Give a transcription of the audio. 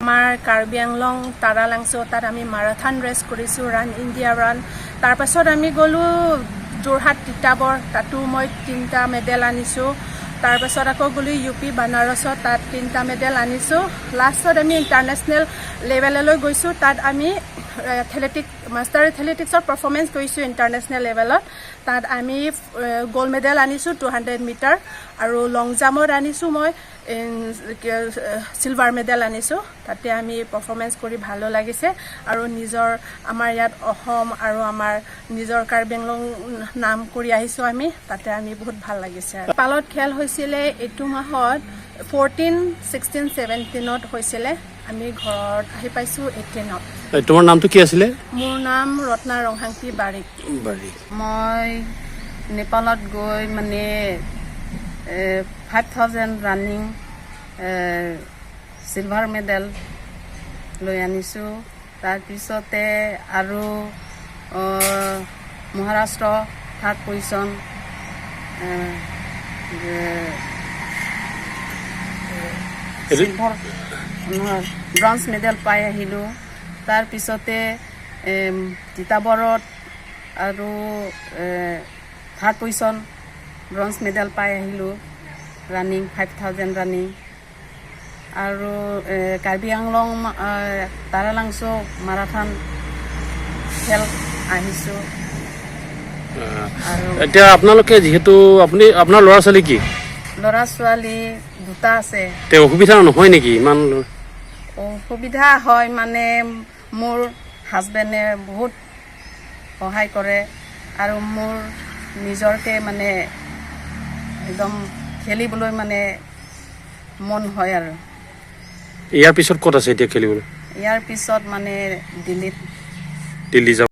আমাৰ কাৰ্বি আংলং তাৰালাংছ', তাত আমি মাৰাথান ৰেচ কৰিছোঁ, ৰান ইণ্ডিয়া ৰান। তাৰপাছত আমি গ'লোঁ যোৰহাট তিতাবৰ, তাতো মই 3টা মেডেল আনিছোঁ। তাৰপাছত আকৌ গ'লোঁ ইউ পি বানাৰসত, তাত 3টা মেডেল আনিছোঁ। লাষ্টত আমি ইণ্টাৰনেশ্যনেল লেভেললৈ গৈছোঁ। তাত আমি মাষ্টাৰ এথলেটিক্সৰ পাৰফৰ্মেঞ্চ কৰিছোঁ ইণ্টাৰনেশ্যনেল লেভেলত। তাত আমি গ'ল্ড মেডেল আনিছোঁ 200 মিটাৰ আৰু লং জাম্পত আনিছোঁ, মই চিলভাৰ মেডেল আনিছোঁ। তাতে আমি পাৰফৰ্মেঞ্চ কৰি ভালো লাগিছে আৰু নিজৰ আমাৰ ইয়াত অসম আৰু আমাৰ নিজৰ কাৰ্বি আংলং নাম কৰি আহিছোঁ আমি। তাতে আমি বহুত ভাল লাগিছে। নেপালত খেল হৈছিলে এইটো মাহত 14, 16, 17ত হৈছিলে। আমি ঘৰত আহি পাইছোঁ 18ত। তোমাৰ নামটো কি আছিলে? মোৰ নাম ৰত্না ৰংহাংপি বাৰিক। বাৰী। মই নেপালত গৈ মানে 5000 ৰানিং চিলভাৰ মেডেল লৈ আনিছোঁ। তাৰপিছতে আৰু মহাৰাষ্ট্ৰ থাৰ্ড পজিশ্যন, চিলভাৰ নহয়, ব্ৰঞ্জ মেডেল পাই আহিলোঁ। তাৰপিছতে তিতাবৰত আৰু থাৰ্ড পজিশ্যন, ব্ৰঞ্জ মেডেল পাই আহিলোঁ ৰানিং, 5000 ৰানিং। আৰু কাৰ্বি আংলং তাৰালাংছ' মাৰাথান খেল আহিছোঁ আৰু এতিয়া আপোনালোকে যিহেতু আপুনি আপোনাৰ ল'ৰা ছোৱালী কি? ল'ৰা ছোৱালী দুটা আছে। তে অসুবিধা নহয় নেকি ইমান? অসুবিধা হয়, মানে মোৰ হাজবেণ্ডে বহুত সহায় কৰে আৰু মোৰ নিজৰকে মানে একদম খেলিবলৈ মানে মন হয় আৰু। ইয়াৰ পিছত ক'ত আছে এতিয়া খেলিবলৈ? ইয়াৰ পিছত মানে দিল্লীত। দিল্লী যাব।